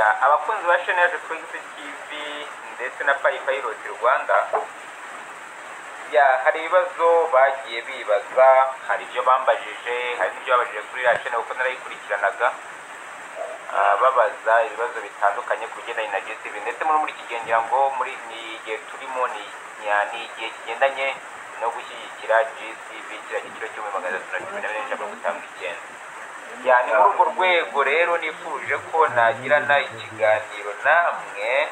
Ya, abakunzi ba chaîne yacu Twigisi TV ndetse na Pi Pilot Rwanda, ya, hari ibibazo bagiye bibaza, hari ibyo bambajije, hari n'ibyo babajije kuri iriya chaîne kuko narayikurikiranaga. Babaza ibibazo bitandukanye ku bigendanye na GCV, ndetse muri iki gihe ngira ngo muri ni igihe turimo ni igihe kigendanye no gushyigikira GCV, kiriya giciro cy'ibihumbi 314,159. Ya, ni muri urwo rwego rero nifuje ko nagirana ikiganiro namwe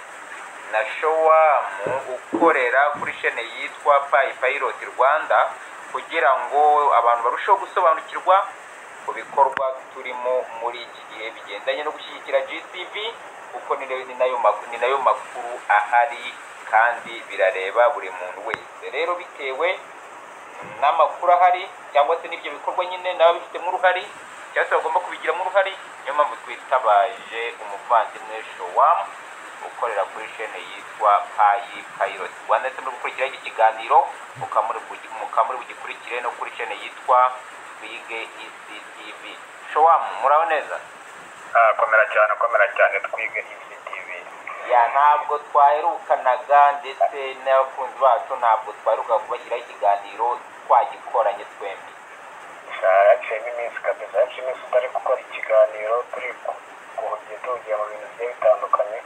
na Showamu ukorera kuri chaîne yitwa Pi Pilot Rwanda, kugira ngo abantu barusheho gusobanukirwa ku bikorwa turimo muri iki gihe bigendanye no gushyigikira GCV, kuko ni nayo makuru ahari kandi birareba buri muntu wese. Rero bitewe n'amakuru ahari cyangwa se n'ibyo bikorwa nyine n'ababifitemo uruhare cyangwa se bagomba kubigiramo uruhare, niyo mpamvu twitabaje umuvandimwe Showamu ukorera kuri chaîne yitwa Pi Pilot Rwanda, ndetse muri gukurikira iki kiganiro mukaba muri bugikurikire no kuri chaîne yitwa Twige Isi TV. Showamu, muraho neza? Ah, komera cyane, komera cyane, Twige Isi TV. Ya, ntabwo twaherukanaga, ndetse n'abakunzi bacu ntabwo twaherukaga kubashyiraho ikiganiro twagikoranye twembi. Yaciyemo iminsi kabisa, yaciye iminsi utari gukora ikiganiro, turi guhugiye, tuhugiye mu bintu bigiye bitandukanye,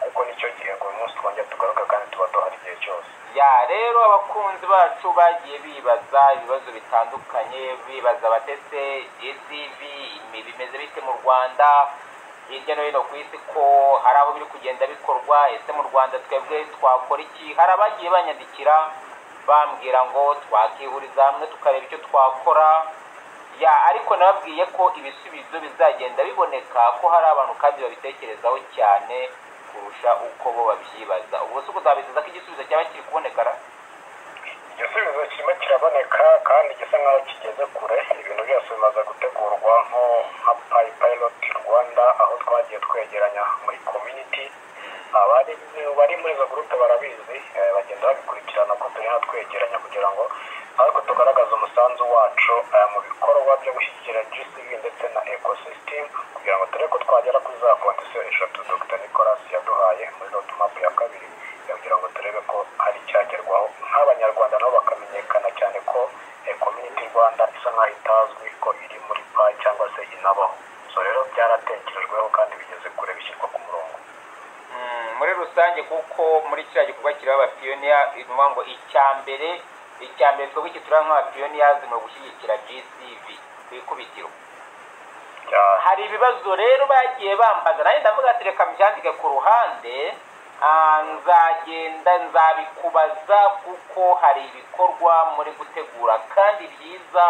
ariko nicyo gihe ngo uyu munsi twongere tugaruka kandi tuba duhari igihe cyose. Ya, rero abakunzi bacu bagiye bibaza ibibazo bitandukanye, bibaza batese GCV bimeze bite mu Rwanda, hirya no hino ku isi ko hari aho biri kugenda bikorwa, ese mu Rwanda twebwe twakora iki? Hari abagiye banyandikira bambwira ngo twakihuriza hamwe tukareba icyo twakora. Ya, ariko nababwiye ko ibisubizo bizagenda biboneka, ko hari abantu kandi babitekerezaho cyane kurusha uko bo babyibaza. Ubwo si ukuzabizeza ko igisubizo cyaba kiri kuboneka ra? Igisubizo kirimo kiraboneka kandi gisa nkaho kigeze kure. Ibintu byose bimaze gutegurwa nka Pi Pilot Rwanda, aho twagiye twegeranya muri community. Abari bari muri izo groupe barabizi, bagenda babikurikirana ko tugenda twegeranya kugira ngo ariko tugaragaze umusanzu wacu mu bikorwa byo gushyigikira GCV ndetse na ecosystem, kugira ngo turebe ko twagera kuri za condition eshatu Dr Nicolas yaduhaye muri roadmap ya kabiri, kugira ngo turebe ko hari icyagerwaho nk'Abanyarwanda nabo bakamenyekana cyane ko community Rwanda isa nkaho itazwi ko iri muri Pi cyangwa se inabaho. So rero byaratekerejweho kandi bigeze kure, bishyirwa ku murongo. Muri rusange, kuko muri kiriya gikorwa kireba abapioneer, ni ukuvuga ngo icya mbere twebwe icyo tureba nk'abapioneers ni ugushyigikira GCV ku ikubitiro. Cyane. Hari ibibazo rero bagiye bambaza, nanjye ndavuga ati reka mbyandike ku ruhande, nzagenda nzabikubaza, kuko hari ibikorwa muri gutegura kandi byiza.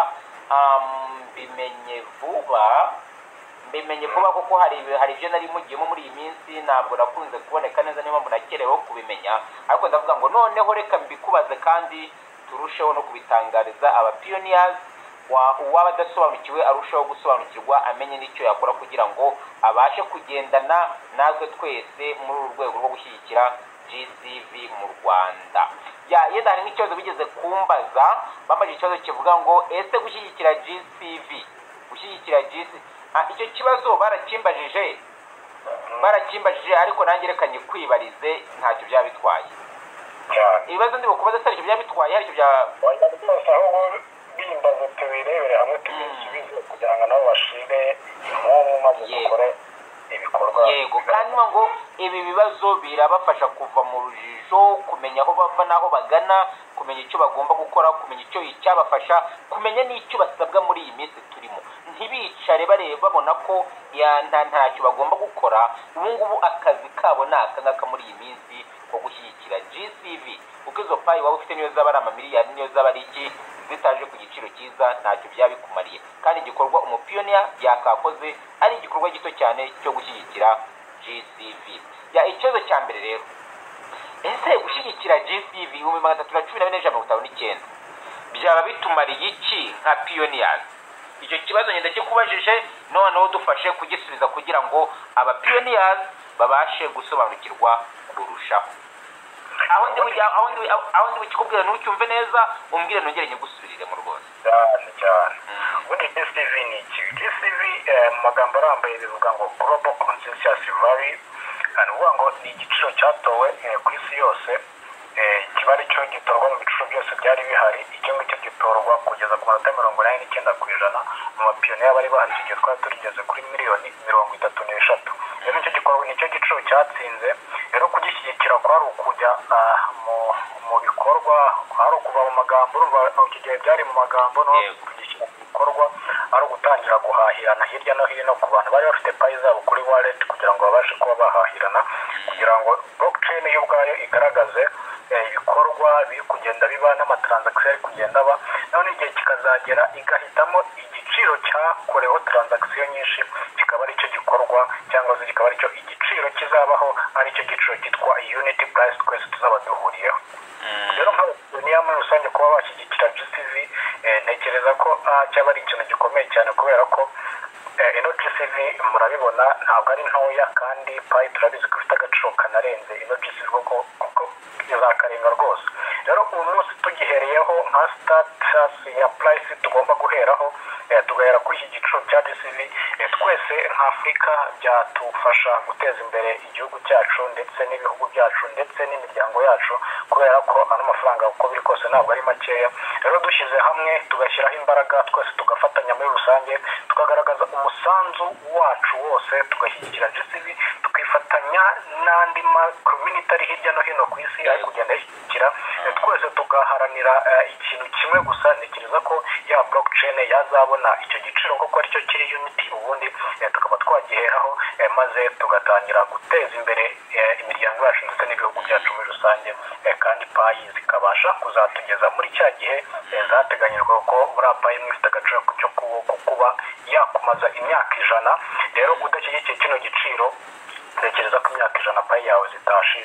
Mbimenye vuba kuko hari ibyo nari mugiyemo muri iyi minsi, ntabwo nakunze kuboneka neza, niyo mpamvu nakerewe kubimenya. Ariko ndavuga ngo noneho reka mbikubaze kandi turusheho no kubitangariza abapioneers, uwaba adasobanukiwe arushaho gusobanukirwa, amenye n'icyo yakora kugira ngo abashe kugendana natwe twese muri uru rwego rwo gushyigikira GCV mu Rwanda. Ya, yenda hari nk'ikibazo bigeze kumbaza, bambajije ikibazo kivuga ngo ese gushyigikira GCV, gushyigikira GC, icyo kibazo barakimbajije, ariko nanjye reka nyikwibarize, ntacyo byaba bitwaye. Cyane. Ibibazo ndi bukubaze se aricyo byaba bitwaye, aricyo bya Oya rwose, ahubwo bimbaze tubirebere hamwe, tubisubize kugira ngo nabo bashire impumu maze dukore ibikorwa. Yego, kandi ngo ibi bibazo birabafasha kuva mu rujijo, kumenya aho bava n'aho bagana, kumenya icyo bagomba gukora, kumenya icyo icyabafasha, kumenya n'icyo basabwa muri iyi minsi turimo. Ntibicare bareba babona ko ya ntacyo bagomba gukora. Ubu ngubu akazi kabo ni aka ngaka muri iyi minsi ko gushyigikira GCV, kuko izo Pi waba ufite niyo zaba ari amamiliyari, niyo zaba ari iki, zitaje ku giciro cyiza ntacyo byaba bikumariye. Kandi igikorwa umupioneer yakakoze ari igikorwa gito cyane cyo gushyigikira GCV. Ya, ikibazo cya mbere rero, ese gushyigikira GCV 314,159 byaba bitumariye iki nka pioneers? Icyo kibazo ngenda kikubajije, noneho dufashe kugisubiza kugira ngo aba pioneers babashe gusobanukirwa kurushaho. Aho ndi bujya, aho ndi bukikubwira ntucyumve neza, umbwire nongere nyigusubiriremo rwose. Cyane cyane. Ubundi GCV ni iki? GCV mu magambo arambuye bivuga ngo Global Consensus Value. Ni ukuvuga ngo ni igiciro cyatowe ku isi yose, kiba ari cyo gitorwa mu biciro byose byari bihari. Icyo ngicyo gitorwa kugeza ku manota 89% mu bapiyoniya bari bahari. Icyo gihe twari tugeze kuri miliyoni 33. Rero nicyo gikorwa, nicyo giciro cyatsinze. Rero kugishyigikira kwari ukujya mu bikorwa, kwari ukuva mu magambo. Urumva icyo gihe byari mu magambo, no kugishyira mu bikorwa ari ugutangira guhahirana hirya no hino ku bantu bari bafite Pi zabo kuri wallet, kugira ngo babashe kuba bahahirana, kugira ngo blockchain yo ubwayo igaragaze ibikorwa biri kugenda biba n'ama transaction ari kugenda aba. None igihe kikazagera igahitamo igiciro cyakoreweho transaction nyinshi, kikaba aricyo gikorwa, cyangwa se kikaba aricyo igiciro kizabaho, aricyo giciro cyitwa unity price twese tuzaba duhuriyeho. Rero nk'abapiyoniya muri rusange, kuba bashyigikira GCV, ntekereza ko cyaba ari ikintu gikomeye cyane, kubera ko ino GCV murabibona ntabwo ari ntoya, kandi Pi turabizi ko ifite agaciro kanarenze ino GCV, kuko izakarenga rwose. Rero uyu munsi tugihereyeho nka status ya price tugomba guheraho, tugahera kuri iki giciro cya GCV, twese nka Afurika byatufasha guteza imbere igihugu cyacu ndetse n'ibihugu byacu ndetse n'imiryango yacu, kubera ko ano mafaranga uko biri kose ntabwo ari makeya. Rero dushyize hamwe, tugashyiraho imbaraga twese, tugafatanya muri rusange, tukagaragaza umusanzu wacu wose, tugashyigikira GCV, tukifatanya n'andi ma community ari hirya no hino ku isi ari kugenda yishyigikira, twese tugaharanira ikintu kimwe gusa, ntekereza ko ya blockchain yazabona icyo giciro kuko aricyo kiri unity. Ubundi tukaba twagiheraho, maze tugatangira guteza imbere imiryango yacu ndetse n'ibihugu byacu muri rusange, kandi Pi zikabasha kuzatugeza muri cya gihe zateganyijwe, ko buriya Pi imwe ifite agaciro cyo kuba yakumaza imyaka 100. Rero udashyigikiye kino giciro, ntekereza ko imyaka 100 Pi yawe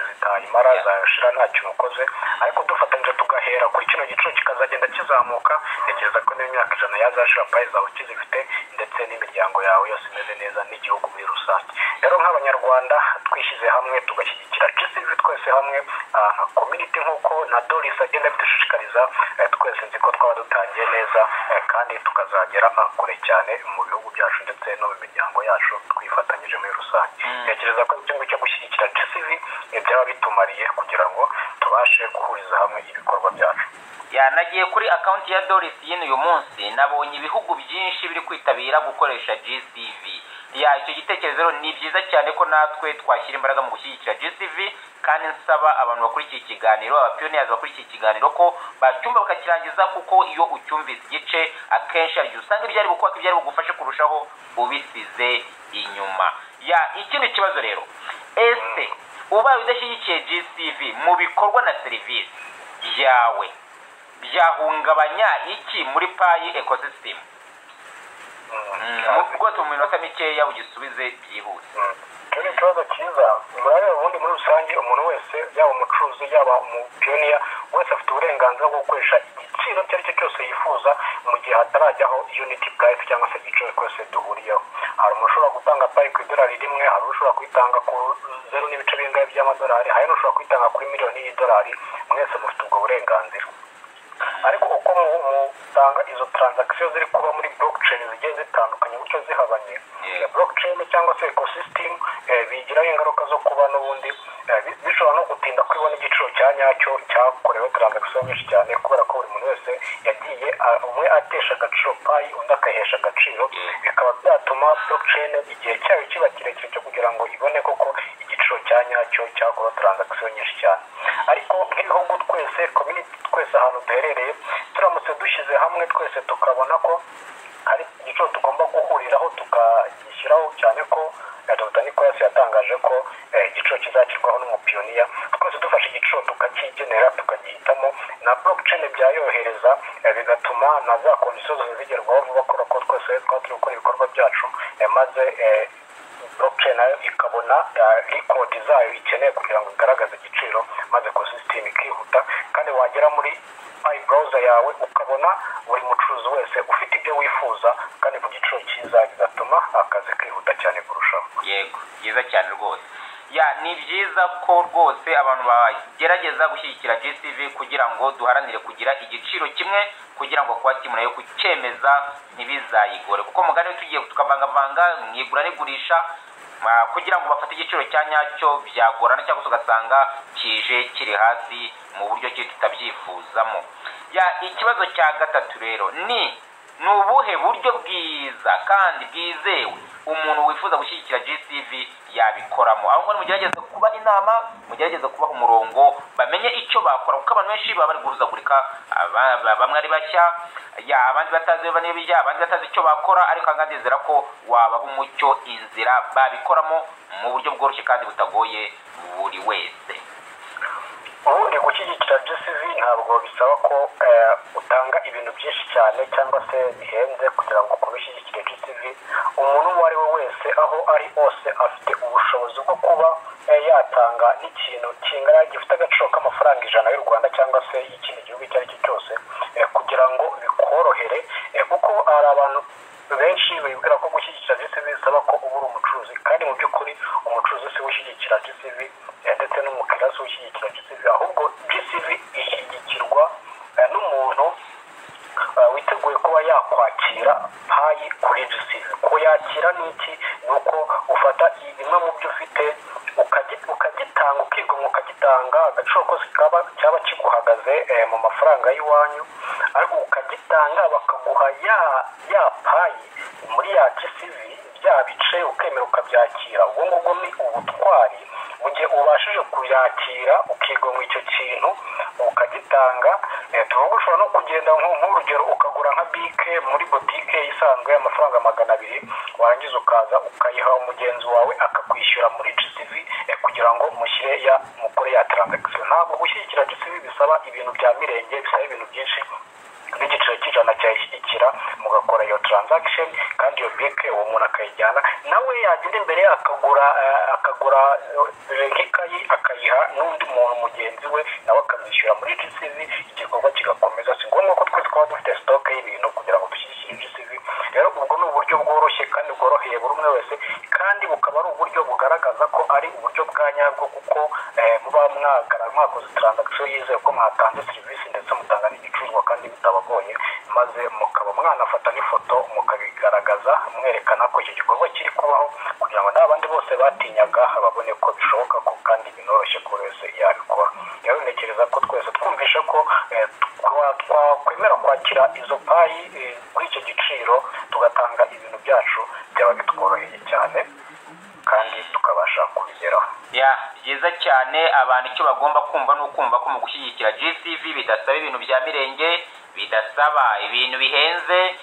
zitayimara, zashira nta kintu ukoze. Ariko dufatanyije tugahera kuri kino giciro kikazagenda kizamuka, ntekereza ko n'imyaka 100 yazashira Pi zawe ukizifite, ndetse n'imiryango yawe yose imeze neza, n'igihugu muri rusange. Rero nk'Abanyarwanda twishyize hamwe tugashyigikira GCV twese hamwe nka community, nk'uko na Doris agenda abidushishikariza, twese nzi ko twaba dutangiye neza, kandi tukazagera kure cyane mu bihugu byacu ndetse no mu miryango yacu twifatanyije muri rusange. Ntekereza ko icyo ngicyo gushyigikira GCV byaba bitumariye kugira ngo tubashe guhuriza hamwe ibikorwa byacu. Yanagiye kuri account ya Doris yino uyu munsi, nabonye ibihugu byinshi biri kwitabira gukoresha GCV. Ya, icyo gitekerezo rero ni byiza cyane ko natwe twashyira imbaraga mu gushyigikira GCV, kandi nsaba abantu bakurikiye ikiganiro, aba pioneers bakurikiye ikiganiro, ko bacyumva bakakirangiza, kuko iyo ucyumvise igice akenshi hari igihe usanga ibyari bukubaka, ibyari bugufashe kurushaho ubisize inyuma. Ya, ikindi kibazo rero: ese ubaye udashyigikiye GCV mu bikorwa na serivisi byawe, byahungabanya iki muri Pi ecosystem? Rwose mu minota mikeya ugisubize byihuse. Icyo ni ikibazo cyiza. Murareba, ubundi muri rusange umuntu wese, yaba umucuruzi, yaba umupiyoniya, wese afite uburenganzira bwo gukoresha igiciro icyo ari cyo cyose yifuza mu gihe hatarajyaho unity price, cyangwa se igiciro twese duhuriyeho. Hari umuntu ushobora gutanga Pi ku idolari 1, hari ushobora kuyitanga ku zeru n'ibice bingahe by'amadolari, hari n'ushobora kuyitanga kuri miliyoni y'idolari. Mwese mufite ubwo burenganzira. Ariko uko mutanga izo transaction ziri kuba muri blockchain zigiye zitandukanye gutyo zihabanye, blockchain cyangwa se ecosystem bigiraho ingaruka zo kuba n'ubundi bishobora no gutinda kubona igiciro cya nyacyo cyakorewe transaction nyinshi cyane, kubera ko buri muntu wese yagiye umwe atesha agaciro Pi, undi akayihesha agaciro, bikaba byatuma blockchain igihe cyayo kiba kirekire cyo kugira ngo ibone koko igiciro cya nyacyo cyakorewe transaction nyinshi cyane. Ariko nk'ibihugu twese, community twese, ahantu duherereye, turamutse dushyize hamwe twese tukabona ko hari igiciro tugomba guhuriraho tukagishyiraho, cyane ko Dr Nicolas yatangaje ko igiciro kizashyirwaho n'umupiyoniya, twese dufashe igiciro tukakigenera, tukagihitamo, na blockchain byayohereza, bigatuma na za condition zose zigerwaho vuba, kubera ko twese twaba turi gukora ibikorwa byacu, maze blockchain nayo ikabona record zayo ikeneye kugira ngo igaragaze igiciro, maze ecosystem ikihuta, kandi wagera muri Pi Browser yawe ukabona buri mucuruzi wese ufite ibyo wifuza kandi ku giciro cyiza, bigatuma akazi kihuta cyane kurushaho. Yego, byiza cyane rwose. Ya, ni byiza ko rwose abantu bagerageza gushyigikira GCV kugira ngo duharanire kugira igiciro kimwe, kugira ngo kwa timu nayo kucyemeza ntibizayigore, kuko mugani tugiye tukavangavanga mu igura n'igurisha kugira ngo bafate igiciro cya nyacyo byagorana, cyangwa se ugasanga kije kiri hasi mu buryo ki tutabyifuzamo. Ya, ikibazo cya gatatu rero ni ubuhe buryo bwiza kandi bwizewe umuntu wifuza gushyigikira GCV yabikoramo? Aho ngo mugerageze kuba inama, mugerageze kuba umurongo, bamenye icyo bakora, kuko abantu benshi baba bari guhuzagurika, bamwe ari bashya, ya abandi batazi biva n'ibijya, abandi batazi icyo bakora, ariko aha ndizera ko wabaha umucyo inzira babikoramo mu buryo bworoshye kandi butagoye buri wese. Ubundi gushyigikira GCV ntabwo bisaba ko utanga ibintu byinshi cyane cyangwa se bihenze kugira ngo kubishyigikire GCV. Umuntu uwo ari we wese aho ari hose afite ubushobozi bwo kuba yatanga n'ikintu kingana gifite agaciro k'amafaranga 100 y'u Rwanda cyangwa se y'ikindi gihugu icyo ari cyo cyose, kugira ngo bikorohere, kuko hari abantu benshi bibwira ko gushyigikira GCV bisaba ko uba uri umucuruzi, kandi mu by'ukuri umucuruzi si we ushyigikira GCV ndetse n'umukiriya si we ushyigikira GCV, ahubwo GCV ishyigikirwa n'umuntu witeguye kuba yakwakira Pi kuri GCV. Kuyakira ni iki? Ni uko ufata bimwe mu byo ufite ukagitanga, ukigomwa ukagitanga, agaciro kose cyaba kiguhagaze mu mafaranga y'iwanyu, ariko ukagitanga bakaguha ya Pi muri ya GCV, bya bice ukemera ukabyakira. Ubwo ngubwo ni ubutwari. Mu gihe ubashije kuyakira ukigomwa icyo kintu ukagitanga, tuvuga ushobora no kugenda nk'urugero ukagura nka bike muri botike isanzwe y'amafaranga 200, warangiza ukaza ukayiha umugenzi wawe akakwishyura muri GCV kugira ngo mushyire ya mukore ya transaction. Ntabwo gushyigikira GCV bisaba ibintu bya mirenge, bisaba ibintu byinshi, n'igiciro cy'ijana cyayishyigikira mugakora iyo transaction, kandi iyo bike uwo muntu akayijyana nawe yagenda imbere akagura nk'ikayi akayiha n'undi muntu mugenzi we nawe akamwishyura muri GCV, igikorwa kigakomeza. Si ngombwa ko twese twaba dufite stock y'ibintu kugira ngo dushyigikire GCV. Rero ubwo ni uburyo bworoshye kandi bworoheye buri umwe wese, kandi bukaba ari uburyo bugaragaza ko ari uburyo bwa nyabwo, kuko muba mwakoze transaction yizewe ko mwatanze serivisi ndetse mutanga n'igicuruzwa kandi bitabagoye, maze mukaba mwanafata n'ifoto mukabigaragaza mwerekana ko icyo gikorwa kiri kubaho, kugira ngo n'abandi bose batinyaga babone ko bishoboka ko kandi binoroshye ko wese yabikora. Rero ntekereza ko twese twumvishe ko twakwemera kwakira izo Pi kuri icyo giciro tugatanga ibintu byacu, byaba bitworoheye cyane kandi tukabasha kubigeraho. Ya, byiza cyane. Abantu icyo bagomba kumva ni ukumva ko mu gushyigikira GCV bidasaba ibintu bya mirenge, bidasaba ibintu bihenze,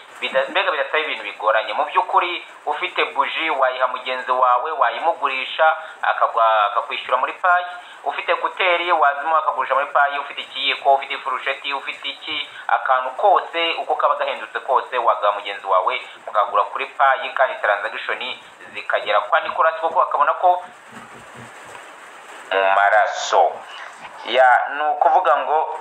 mbega bidasaba ibintu bigoranye. Mu by'ukuri ufite buji wayiha mugenzi wawe, wayimugurisha akakwishyura muri Pi, ufite kuteri wazimuha akagurisha muri Pi, ufite ikiyiko, ufite ifurusheti, ufite iki, akantu kose uko kaba gahendutse kose wagaha mugenzi wawe mukagura kuri Pi, kandi transaction zikagera kwa Nicolas kuko akabona ko mu maraso. Ya, ni ukuvuga ngo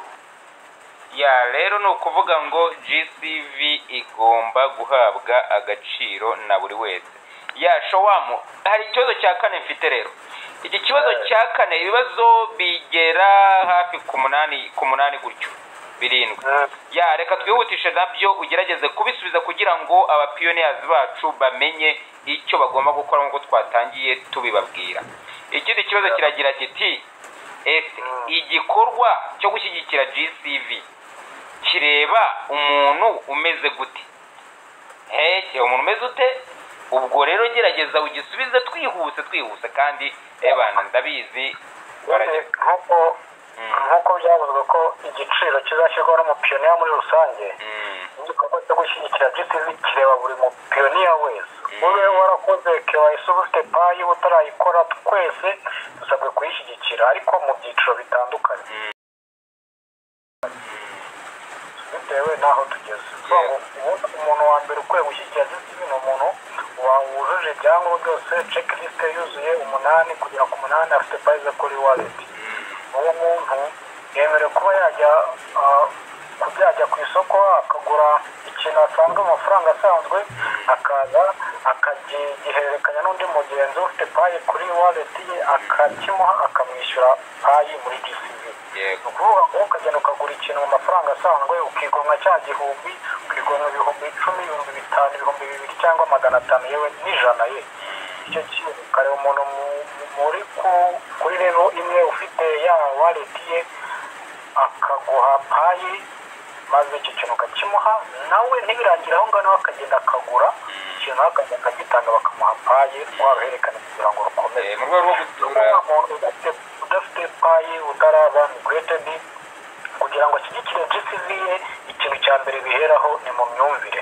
ya rero ni ukuvuga ngo GCV igomba guhabwa agaciro na buri wese. Ya Showamu, hari ikibazo cya kane mfite rero. Iki kibazo cya kane, ibibazo bigera hafi ku munani gutyo 7. Ya, reka twihutishe nabyo ugerageze kubisubiza kugira ngo aba pioneers bacu bamenye icyo bagomba gukora nk'uko twatangiye tubibabwira. Ikindi kibazo kiragira kiti: ese igikorwa cyo gushyigikira GCV kireba umuntu umeze gute? Heke umuntu umeze ute? Ubwo rero gerageza ugisubize twihuse kandi ebana ndabizi nkuko byavuzwe ko igiciro kizashyirwaho n'umupiyoniya muri rusange. Igikorwa cyo gushyigikira GCV kireba buri mupiyoniya wese, ube warakoze KYC, ufite Pi, utarayikora, twese dusabwe kuyishyigikira, ariko mu byiciro bitandukanye bitewe n'aho tugeze. Umuntu wa mbere ukwiye gushyigikira GCV ni umuntu wujuje ibyangombwa byose, checklist yuzuye 8 kugera ku 8, afite Pi ze kuri wallet. Uwo muntu yemerewe kuba yajya kubyajya ku isoko akagura ikintu asanzwe mu mafaranga asanzwe, akaza akagihererekanya n'undi mugenzi ufite Pi kuri wallet ye, akakimuha akamwishyura Pi muri GCV. Ni ukuvuga ngo ukagenda ukagura ikintu mu mafaranga asanzwe, ukigomwa cya 1000, ukigomwa 10,000, 5,000, 2,000 cyangwa 500, yewe n'100 ye. Icyo kintu ukareba umuntu muri kuri level imwe ufite ya wallet ye, akaguha Pi, maze icyo kintu ukakimuha, nawe ntibirangire aho ngaho, nawe akagenda akagura ikintu, akajya akagitanga bakamuha Pi, rwa ruhererekane kugira ngo rukomeze. Mu rwego rwo gutura umuntu udafite Pi, utaraba migrated, kugira ngo ashyigikire GCV ye, ikintu cya mbere biheraho ni mu myumvire,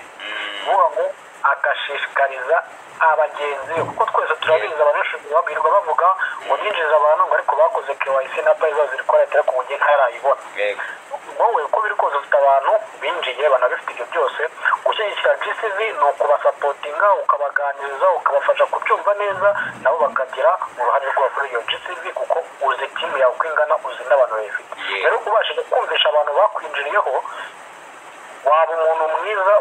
kuvuga ngo agashishikariza abagenzi be, kuko twese turabizi, abantu benshi babwirwa bavuga ngo ninjiza abantu ngo ariko bakoze KYC na Pi zabo ziri kuri ariko mu gihe ntarayibona. Wowe uko biri kose ufite abantu binjiye banabifite ibyo byose. Gushyigikira GCV ni ukubasupportinga, ukabaganiriza, ukabafasha kubyumva neza, nabo bakagira uruhare rwabo kuri iyo GCV, kuko uzi team yawe uko ingana, uzi n'abantu bayifite. Rero ubashije kumvisha abantu bakwinjiriyeho, waba umuntu mwiza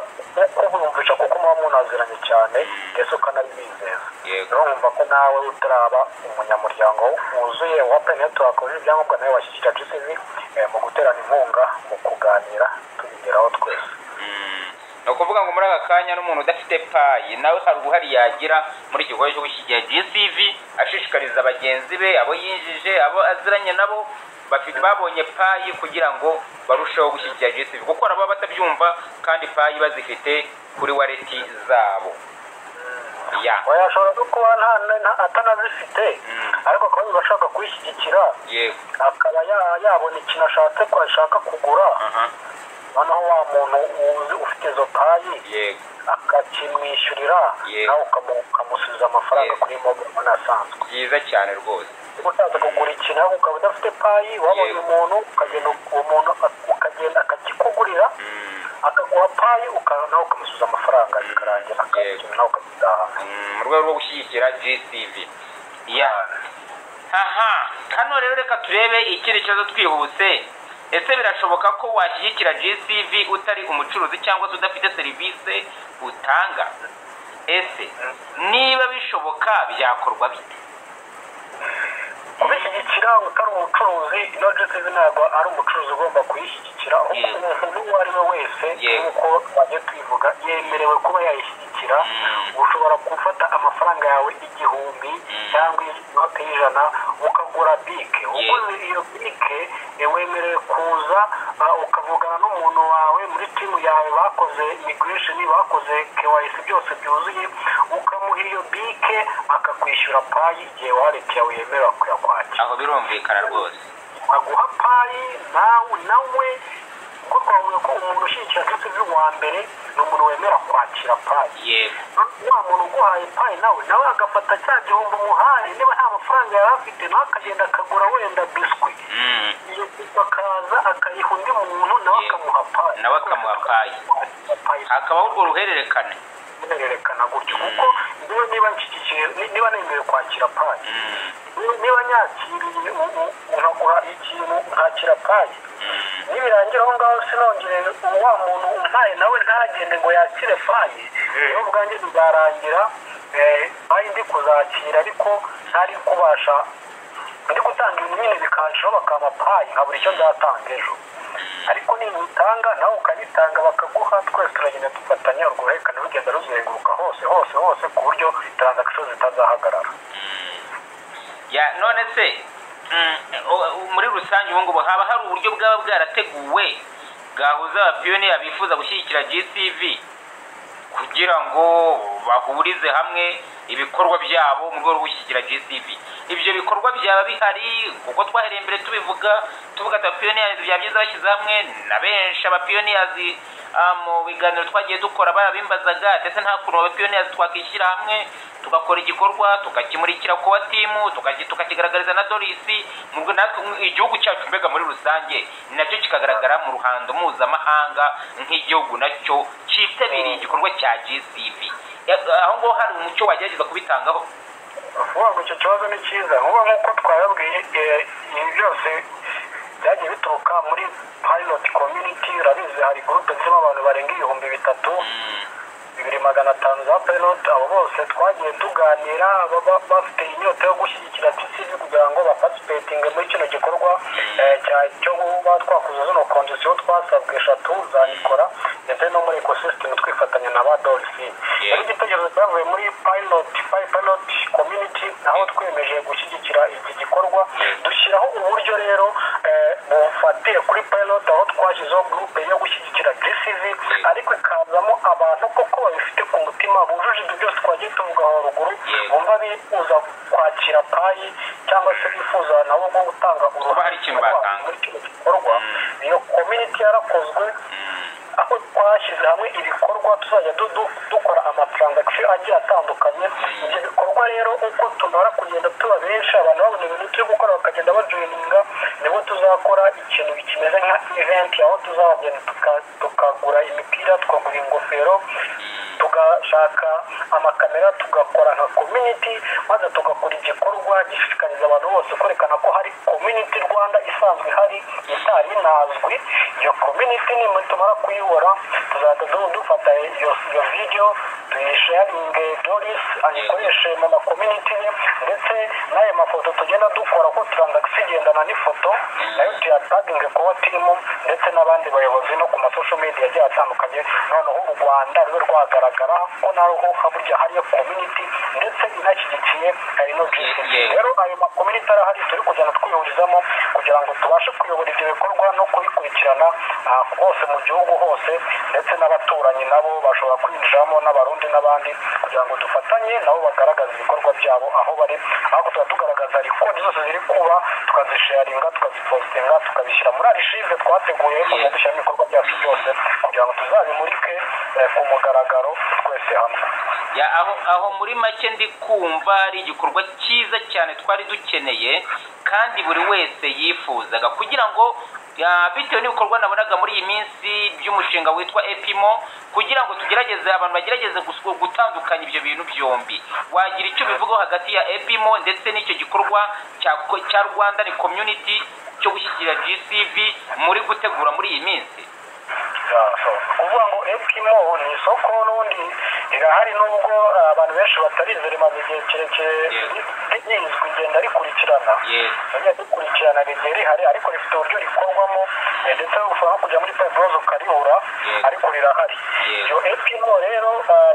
wo kubumvisha, kuko muba munaziranye cyane, ndetse ukanabizeza. Rero nkumva ko nawe utaraba umunyamuryango wuzuye wa Pi Network wujuje ibyangombwa, nawe washyigikira GCV mu guterana inkunga, mu kuganira, tubigeraho twese. Ni ukuvuga ngo muri aka kanya n'umuntu udafite Pi nawe hari uruhare yagira muri iki gikorwa cyo gushyigikira GCV, ashishikariza bagenzi be, abo yinjije, abo aziranye nabo bafite babonye Pi, kugira ngo barusheho gushyigikira GCV, kuko hari ababa batabyumva kandi Pi bazifite kuri wallet zabo ya. Oya, ashobora no kuba atanazifite, ariko akaba yumva ashaka kuyishyigikira, akaba yabona ikintu ashatse ko ashaka kugura, noneho wa muntu uzi ufite izo Pi akakimwishyurira, nawe ukamusubiza amafaranga kuri mobile money asanzwe. Byiza cyane rwose. Niba ushatse kugura ikintu ariko ukaba udafite Pi, wabonye umuntu, ukagenda uwo muntu ukagenda akakikugurira, akaguha Pi, nawe ukamusubiza amafaranga, bikarangira ikintu nawe ukagitahana. Mu rwego rwo gushyigikira GCV ya. Aha hano rero reka turebe ikindi kibazo twihuse. Ese birashoboka ko washyigikira GCV utari umucuruzi cyangwa se udafite serivisi utanga? Ese niba bishoboka byakorwa bite? Kubishyigikira utari umucuruzi, ino GCV ntabwo ari umucuruzi ugomba kuyishyigikira, ahubwo umuntu uwo ari we wese, nk'uko twagiye tubivuga, yemerewe kuba yayishyigikira. Ushobora gufata amafaranga yawe 1000 cyangwa inote y'100 ukagura bike. Uguze iyo bike, wemerewe kuza ukavugana n'umuntu wawe muri team yawe bakoze migration, bakoze KYC, byose byuzuye, ukamuha iyo bike akakwishyura Pi igihe wallet yawe yemerewe kuyakwakira. Aho birumvikana rwose. Aguha Pi nawe, kuko twavuga ko umuntu ushyigikira GCV wa mbere ni umuntu wemera kwakira Pi. Wa muntu uguhaye Pi nawe agafata cya 1000 umuhaye, niba nta mafaranga yari afite, nawe akagenda akagura wenda biswi, iyo biswi akaza akayiha undi muntu, nawe akamuha Pi. Nawe akamuha Pi. Pi. Hakabaho urwo ruhererekane. Ruhererekana gutyo, kuko niba nshyigikiye, niba nemerewe kwakira Pi, niba nyakiriye, nkagura ikintu nkakira Pi, nibirangira aho ngaho sinongere, wa muntu umpaye nawe ntagende ngo yakire Pi, rero ubwanjye bizarangira Pi ndi kuzakira ariko ntari kubasha, ndi gutanga ibintu nyine bikanshaho bakampa Pi nkabura icyo nzatanga ejo. Ariko nibutanga nawe ukayitanga bakaguha, twese turagenda dufatanya, urwo ruhererekane rugenda ruzenguruka hose hose hose, ku buryo transaction zitazahagarara. Ya, none se muri rusange ubu ngubu haba hari uburyo bwaba bwarateguwe bwahuza abapioneer bifuza gushyigikira GCV kugira ngo bahurize hamwe ibikorwa byabo mu rwego rwo gushyigikira GCV? Ibyo bikorwa byaba bihari? Kuko twahereye mbere tubivuga, tuvuga ati abapioneers byaba byiza bashyize hamwe. Na benshi abapioneers mu biganiro twagiye dukora barabimbazaga, ndetse nta kuntu abapioneers twakishyira hamwe tugakora igikorwa tukakimurikira kuba team, tukakigaragariza na Doris, natwe igihugu cyacu mbega muri rusange nacyo kikagaragara mu ruhando mpuzamahanga nk'igihugu nacyo cyitabiriye igikorwa cya GCV. Aho ngaho hari umucyo wagerageza kubitangaho? Vuga ngo icyo kibazo ni cyiza. Nkuba nk'uko twababwiye, ibi byose Byagiye bituruka muri pilot community. Urabizi, hari groupe zirimo abantu barenga 3000, 2500 za pilot. Abo bose twagiye tuganira, baba bafite inyota yo gushyigikira GCV kugira ngo baparticipatinge muri kino gikorwa cyo kuba twakuze zino condition twasabwe eshatu za Nikora, ndetse no muri ecosystem twifatanya na ba Dolphin. Rero igitekerezo cyavuye muri pilot community, aho twemeje gushyigikira iki gikorwa, dushyiraho uburyo rero bufatiye kuri pilot, aho twashyizeho groupe yo gushyigikira GCV, ariko ikazamo abantu koko babifite ku mutima, bujuje ibyo byose twagiye tuvuga aho ruguru, bumva bifuza kwakira Pi cyangwa se bifuza nabo nko gutanga Kuba hari ikintu uruhare batanga. muri kino gikorwa. Iyo community yarakozwe, aho twashyize hamwe ibikorwa tuzajya dukora amatransaction agiye atandukanye. Ibyo bikorwa rero, uko tumara kugenda tuba benshi, abantu babona ibintu turi gukora, bakagenda bajoininga, nibwo tuzakora ikintu kimeze nka event, aho tuzagenda tukagura imipira, tukagura ingofero, tugashaka amakamera, tugakora nka community, maze tugakora igikorwa gishishikariza abantu bose kwerekana ko hari community Rwanda isanzwe ihari itari inazwi. Iyo community nitumara kuyibora, tuzahita dufata iyo video, tuyisharinge, Doris ayikoreshe mu ma community ye, ndetse n'ayo mafoto tugenda dukora, ko transaction igendana n'ifoto, nayo tuyataginge kuba team ndetse n'abandi bayobozi no ku ma social media agiye atandukanye, noneho u Rwanda rube rwagaragara ko naho burya hariyo community ndetse inashyigikiye ino GCV. Rero ayo ma community arahari, turi kugenda twihurizamo kugira ngo tubashe kuyobora ibyo bikorwa no kubikurikirana hose mu gihugu hose, ndetse n'abaturanyi nabo bashobora kwinjiramo, n'Abarundi n'abandi, kugira ngo dufatanye nabo bagaragaze ibikorwa byabo aho bari. Ariko tuba tugaragaza record zose ziri kuba, tukazisharinga, tukazipostinga, tukabishyira muri archive twateguye kujya dushyiramo ibikorwa byacu byose, kugira ngo tuzabimurike ku mugaragaro twese hamwe. Ya, aho muri make ndi kumva ari igikorwa cyiza cyane twari dukeneye kandi buri wese yifuzaga, kugira ngo ya, bitewe n'ibikorwa nabonaga muri iyi minsi by'umushinga witwa Epimo, kugira ngo tugerageze, abantu bagerageze gutandukanya ibyo bintu byombi. Wagira icyo bivugaho hagati ya Epimo ndetse n'icyo gikorwa cya Rwanda ni community cyo gushyigikira GCV muri gutegura muri iyi minsi? Ya, so, kuvuga ngo Epimo ni isoko n'ubundi rirahari, nubwo abantu benshi batarizi, rimaze igihe kirekire rizwi, igenda rikurikirana, rigiye rikurikirana, rigiye rihari, ariko rifite uburyo rikorwamo, ndetse ushobora no kujya muri Pi Browser ukaribura, ariko rirahari. Iyo Epimo rero,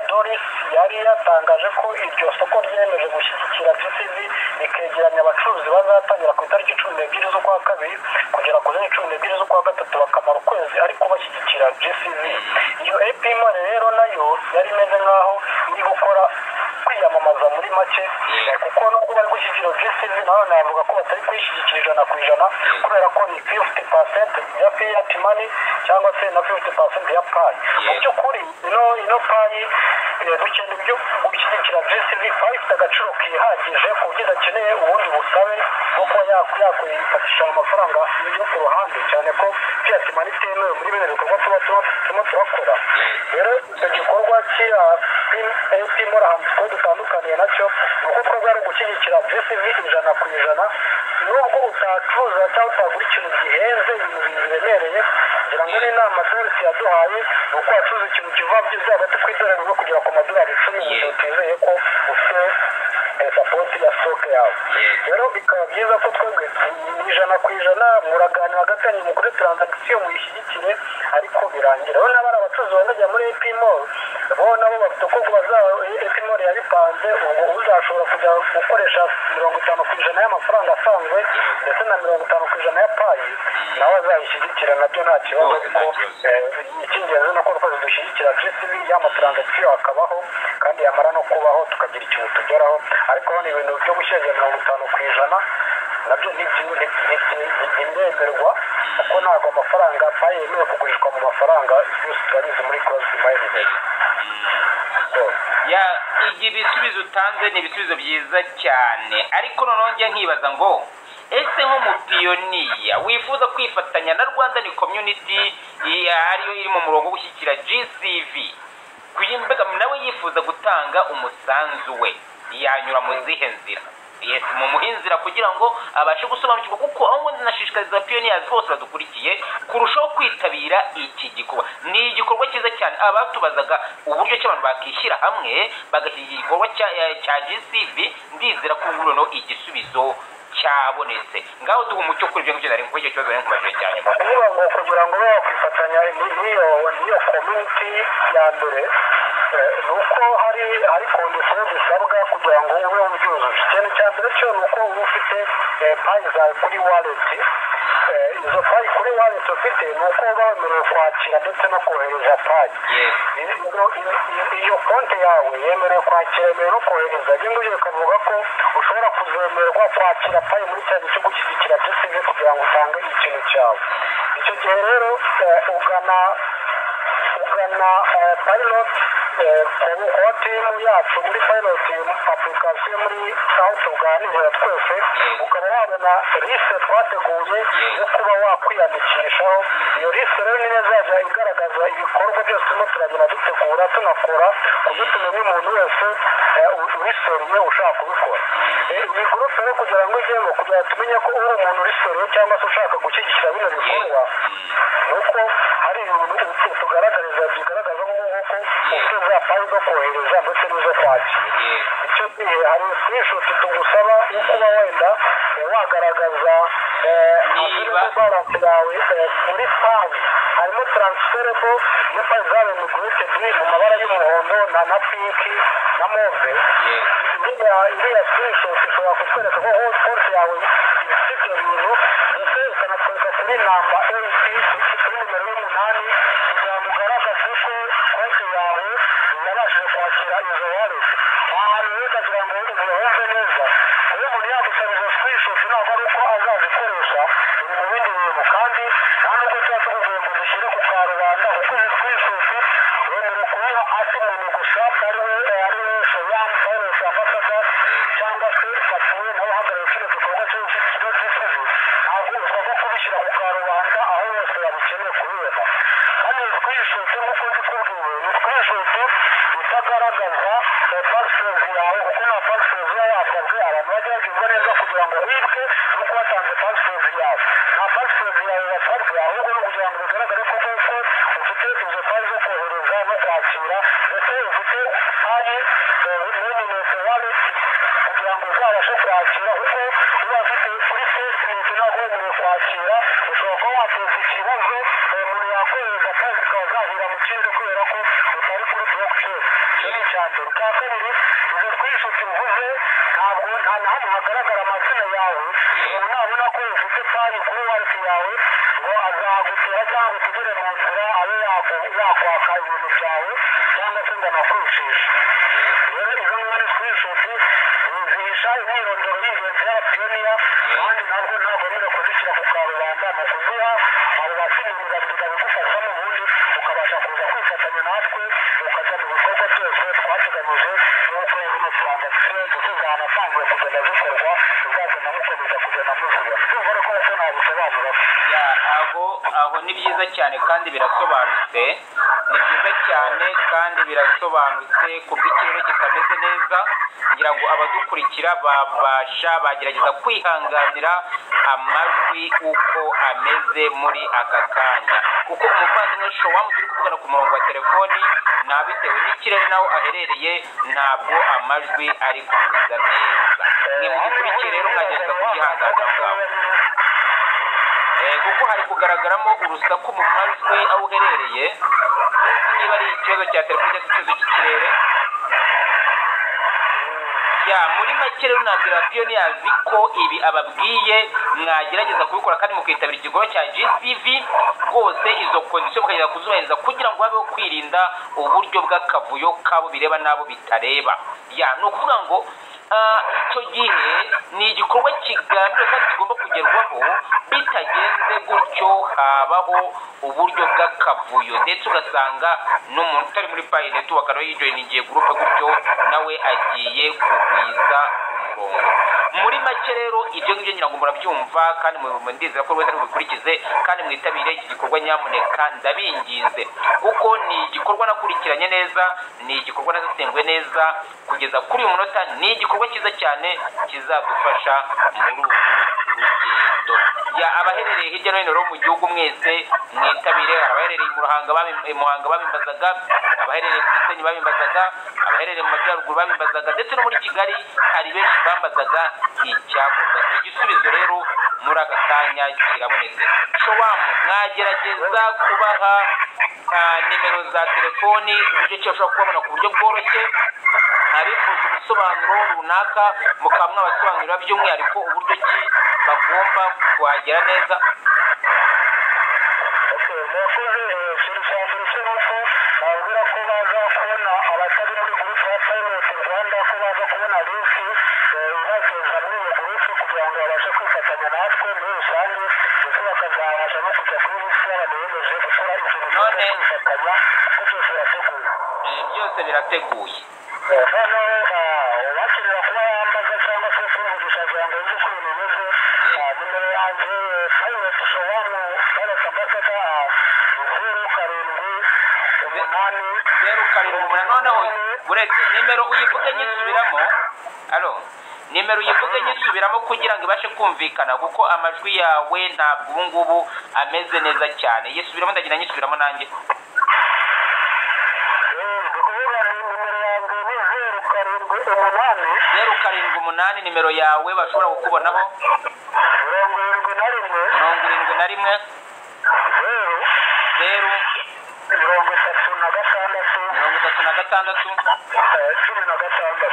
Doris yari yatangaje ko iryo soko ryemeje gushyigikira GCV, rikegeranya abacuruzi bazatangira ku itariki 12 z'ukwa kabiri kugera ku zindi 12 z'ukwa gatatu, bakamara ukwezi ariko bashyigikira GCV. Iyo Epimo rero nayo yari imeze nk'aho iri gukora kwiyamamaza muri make, kuko nubwo bari gushyigikira GCV, nawe navuga ko batari kuyishyigikira 100%, kubera ko ni 50% ya fiat money cyangwa se na 50% ya Pi. Mu by'ukuri ino Pi dukeneye ibyo gushyigikira GCV. Pi ifite agaciro kihagije ku buryo idakeneye ubundi busabe bwo kuba yakwifatisha amafaranga yo ku ruhande, cyane ko fiat money itemewe muri bino bikorwa tuba turimo turakora. Rero icyo gikorwa cya Epimo, ahantu twe dutandukaniye nacyo ni uko twebwe ari ugushyigikira GCV 100%, nubwo utacuruza cyangwa utagura ikintu gihenze, ibintu biremereye. Ngira ngo n'inama Doris yaduhaye ni uko wacuruza ikintu kiva byiza hagati ku idolari rimwe kugera ku madolari 10, mu gihe utizeye ko ufite support ya stock yawe. Rero bikaba byiza ko twebwe ni 100%, muraganira hagati yanyu, mukore transaction, muyishyigikire, ariko birangira. Rero n'abari abacuruzi bazajya muri AP Mall, bo nabo bafite uko baza AP Mall yabipanze. Ubwo uzashobora kujya gukoresha 50% y'amafaranga asanzwe ndetse na 50% ya Pi, nawe azayishyigikira, nabyo nta kibazo. Rwose nta Ariko kibazo. icy'ingenzi ni uko twese dushyigikira GCV, y'amatransaction akabaho, kandi yamara no kubaho tukagira ikintu tugeraho. Ariko hano ibintu byo gushyira 50% nabyo ntibiremerwa, kuko ntabwo amafaranga Pi yemewe kugurishwa mu mafaranga yose, turabizi muri closed minded. Ya, igihe ibisubizo utanze ni ibisubizo byiza cyane, ariko noneho njye nkibaza ngo ese nk'umupioneer wifuza kwifatanya na Rwanda ni community ariyo iri mu murongo wo gushyigikira GCV, mbega nawe yifuza gutanga umusanzu we, yanyura mu zihe nzira? Yes, mumuhe inzira kugira ngo abashe gusobanukirwa, kuko aho ngo nashishikariza pioneers bose badukurikiye kurushaho kwitabira iki gikorwa. Ni igikorwa cyiza cyane. Abatubazaga uburyo ki abantu bakishyira hamwe bagashyigikira igikorwa cya GCV, ndizera ko ubu noneho igisubizo cyabonetse. Ngaho duha umucyo kuri ibyo ngibyo nari nkubajije, ikibazo nari nkubajije cyane. Kuvuga ngo kugira ngo ube wakwifatanya n'iyo community ya mbere, ni uko hari condition zisabwa kugira ngo ube ubyujuje. Ikintu cya mbere cyo ni uko uba ufite Pi zawe kuri wallet. Izo Pi kuri wallet ufite, ni uko uba wemerewe kwakira ndetse no kohereza Pi. Iyo konti yawe yemerewe kwakira, yemerewe no kohereza. Ibyo ngibyo bikavuga ko ushobora kuzemererwa kwakira Pi muri cya gihe cyo gushyigikira GCV kugira ngo utange ikintu cyawe. Icyo gihe rero ugana pilot kuba team yacu muri pilot application, muri aho tuganirira twese, ukaba wabona liste twateguye yo kuba wakwiyandikishaho. Iyo liste rero niyo izajya igaragaza ibikorwa byose turimo turagenda dutegura, tunakora, ku buryo tumenya umuntu wese uri sérieux ushaka kubikora. Iyi groupe rero kugira ngo ijyemo, kugira ngo tumenye ko uri umuntu uri sérieux cyangwa se ushaka gushyigikira bino bikorwa, ni uko hari ibintu tugaragariza bigaragaza nk'uko ufite za Pi zo kohereza ndetse n'izo kwakira. Icyo gihe hari screenshot tugusaba yo kuba wenda wagaragaza Niba- balance yawe muri Pi. Harimo transferable iyo Pi zabaye migrated mu mabara y'umuhondo na pink na mauve. Iriya screenshot ishobora kutwereka ko konti yawe ifite ibyo bintu, ndetse ikanatwereka kuri number 8, kuri nimero y'umunani, kugira ngo ugaragaze ko konti yawe yabashije kwakira izo wallet. Aha hantu rero ndagira ngo wumve neza: kuba umuntu yagusaba izo screenshot ntabwo ari uko azazikoresha mu bindi bintu, kandi nta nubwo tuba tukubwiye ngo zishyire ku karubanda, kuko izi screenshot wemerewe kuyiha admin gusa, ari we Shoyam Pilot Ambassador cyangwa se Fatuwe nawe uhagarariye kino gikorwa cy'ikigo GCV. Ntabwo usabwa kubishyira ku karubanda aho bose babikeneye kubibona. Kandi iyi screenshot, nk'uko mbikubwiye, ni screenshot itagaragaza passphrase yawe, kuko nta passphrase iba yasabwe. Abantu bajya babyumva neza: kugira ngo wibwe nuko watanze passphrase yawe. Nta passphrase yawe basabwe, ahubwo ni ukugira ngo bigaragare ko koko ufite izo Pi zo kohereza no kwakira, ndetse ufite Pi mainnet wallet kugira ngo uzabashe kwakira, kuko uba ufite kuri testnet ntabwo wemerewe kwakira. Ushobora kuba wateza ikibazo, umuntu yakohereza kandi zikaba zahira mu kirere kubera ko utari kuri blockchain. Icyo ni icya mbere. Icya kabiri, izo screenshot mvuze ntabwo nta na hamwe hagaragara amazina yawe. Umuntu nabona ko ufite Pi kuri wallet yawe ngo azagutera cyangwa utegere mu nzira abe yakwaka ibintu byawe cyangwa se ngo anakwicishe. Rero izo ng'izo ni screenshot zihisha imyirondoro y'ingenzi y'abapioneer, kandi ntabwo wemerewe kuzishyira ku karubanda. Ni ukuziha abo bacuruzi babiri babigufashamo, ubundi ukabasha kuza kwifatanya natwe, ukajya mu bikorwa byose twateganyije nk'uko zino transaction ndetse zanatangiye kugenda zikorwa, muzagenda mukomeza kugenda muzibona. Ndumva rero ko nabisobanura. Ya, aho ni byiza cyane kandi birasobanutse. Ni byiza cyane kandi birasobanutse. Ku bw'ikirere kitameze neza, ngira ngo abadukurikira babasha bagerageza kwihanganira amajwi uko ameze muri aka kanya, kuko umuvandimwe Showamu turi kuvugana ku murongo wa telefoni nta bitewe n'ikirere naho aherereye, ntabwo amajwi ari kuza neza. Mwe mudukurikiye rero mwagerageza kubyihanganira aho ngaho, kuko hari kugaragaramo urusaku mu majwi aho uherereye. Sinzi niba ari ikibazo cya telefone cyangwa se ikibazo cy'ikirere. Ya, muri make rero nabwira pioneers ko ibi ababwiye mwagerageza kubikora kandi mukitabira igikorwa cya GCV rwose, izo condition mukageza kuzubahiriza kugira ngo habeho kwirinda uburyo bw'akavuyo kabo bireba n'abo bitareba. Ya, ni ukuvuga ngo icyo gihe ni igikorwa kigambiriwe kandi kigomba kugerwaho. Bitagenze gutyo habaho uburyo bw'akavuyo, ndetse ugasanga n'umuntu utari muri Pi Network nawe yijoyiningiye groupe gutyo, nawe agiye kugwiza umurongo muri Muri make rero, ibyo ngibyo ngira ngo murabyumva, kandi ndizera ko wese ari bubikurikize kandi mwitabire iki gikorwa. Nyamuneka ndabinginze, kuko ni igikorwa nakurikiranye neza, ni igikorwa nasesenguye neza kugeza kuri uyu munota. Ni igikorwa cyiza cyane kizadufasha muri uru rugendo. Ya, abaherereye hirya no hino rero mu gihugu mwese mwitabire. Hari abaherereye mu Ruhanga i Muhanga babimbazaga, abaherereye ku Gisenyi babimbazaga, abaherereye mu Majyaruguru babimbazaga, ndetse no muri Kigali hari benshi bambazaga icyakorwa. Igisubizo rero muri aka kanya kirabonetse. Showamu, mwagerageza kubaha nimero za telefoni, uburyo ki bashobora kubabona ku buryo bworoshye, abifuza ubusobanuro runaka mukaba mwabasobanurira by'umwihariko uburyo ki bagomba kuhagera neza? Okay, murakoze. Ikintu cya mbere cyo ni uko nababwira ko baza kubona, abatari muri groupe ya Pilot Rwanda, ko baza kubona link ibageza muri iyo groupe kugira ngo babashe kwifatanya natwe muri rusange, ndetse bakazabasha no kujya kuri list y'abantu biyemeje gukora ikintu kwifatanya, kuko byose birateguye. Byose birateguye. Noneho uwakenera kuba yambaza cyangwa se kumvugisha kugira ngo yumve uko ibintu bimeze, nimero yanjye, Pilot Showamu, Pilot Ambassador, 078. 078. Noneho uretse nimero uyivuge nyisubiramo. Alo, nimero uyivuge nyisubiramo kugira ngo ibashe kumvikana, kuko amajwi yawe ntabwo ubu ngubu ameze neza cyane. Yisubiramo, ndagenda nyisubiramo nanjye. Ndi kuvuga ni nimero yanjye ni 078. 078, nimero yawe bashobora kukubonaho. 71. 71. 0. 0. 36. 36.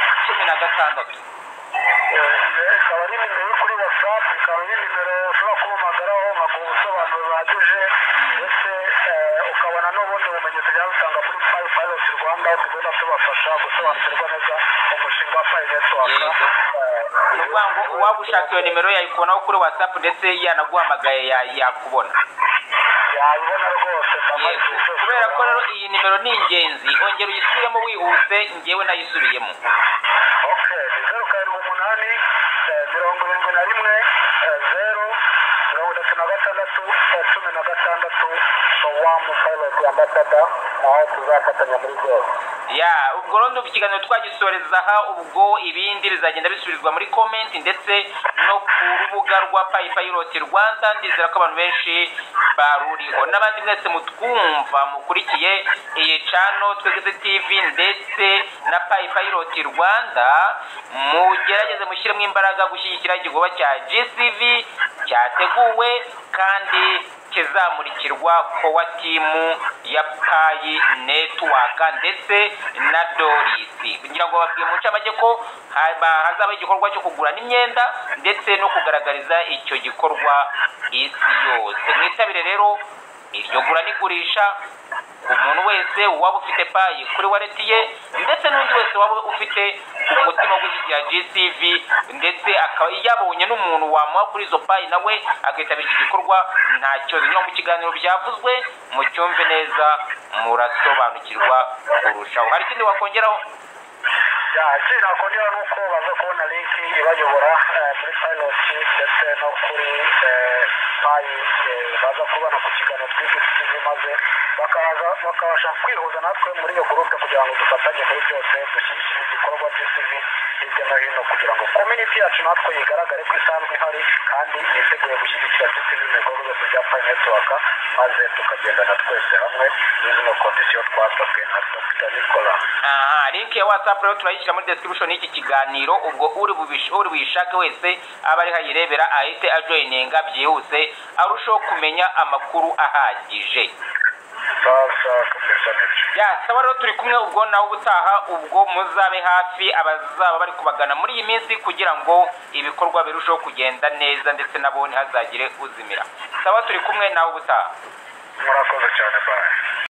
16. 16. Ikaba ari nimero iri kuri WhatsApp, ikaba ari nimero ushobora kumpamagaraho nkaguha ubusobanuro buhagije, ndetse ukabona n'ubundi bumenyi tujya dutanga muri Pi Pilot Rwanda, aho tugenda tubafasha gusobanukirwa neza umushinga wa Pi Network. Yego. Ni ukuvuga ngo uwaba ushaka iyo nimero yayikubonaho kuri WhatsApp, ndetse yanaguhamagaye yakubona. Yayibona rwose. Yego. Kubera ko rero iyi nimero ni ingenzi, ongera uyisubiremo wihuse, ngewe nayisubiyemo. Okay, ni 078 71 0 36 16, Sowamu Pilot Ambassador, aho tuzafatanya muri byose. Ya, ubwo rero ndumva ikiganiro twagisoreza aha. Ubwo ibindi bizagenda bisubizwa muri comment ndetse no ku rubuga rwa Pi Pilot Rwanda. Ndizera ko abantu benshi baruriho, n'abandi mwese mutwumva mukurikiye iyi channel Twegeze TV ndetse na Pi Pilot Rwanda, mugerageze mushyiremo imbaraga gushyigikira igikorwa cya GCV cyateguwe kandi kizamurikirwa core team ya Pi Network ndetse na Doris. Kugira ngo babwiye mu ncamake ko hazaba igikorwa cyo kugura n'imyenda ndetse no kugaragariza icyo gikorwa isi yose. Mwitabire rero iryo gura n'igurisha ku muntu wese waba ufite Pi kuri wallet ye, ndetse n'undi wese waba ufite umutima wo gushyigikira GCV, ndetse akaba yabonye n'umuntu wamuha kuri izo Pi nawe akitabira iki gikorwa, nta kibazo. Niba mu kiganiro byavuzwe mucyumve neza, murasobanukirwa kurushaho. Hari ikindi wakongeraho? Ya, ikindi nakongera ni uko baza kubona link ibayobora muri Pilot ndetse no kuri Pi, baza kubona ku kiganiro Twigisi TV, maze bakaza bakabasha kwihuza natwe muri iyo groupe kugira ngo dufatanye muri byose, dushyigikire igikorwa GCV hirya no hino, kugira ngo community yacu natwe igaragare ko isanzwe ihari kandi yiteguye gushyigikira GCV mu bikorwa byose bya Pi Network, maze tukagendana twese hamwe muri zino condition twasabwe na Dr. Nicolas. Aha, link ya WhatsApp rero turayishyira muri description y'iki kiganiro. Ubwo uri buyishake wese aba ariho ayirebera, ahite ajoininga byihuse, arushaho kumenya amakuru ahagije. Sasa kabisa, nibyo. Ya, sawa rero, turi kumwe ubwo nawe ubutaha. Ubwo muzabe hafi abazaba bari kubagana muri iyi minsi kugira ngo ibikorwa birusheho kugenda neza, ndetse nabo ntihazagire uzimira. Sawa, turi kumwe nawe ubutaha. Murakoze cyane, bye.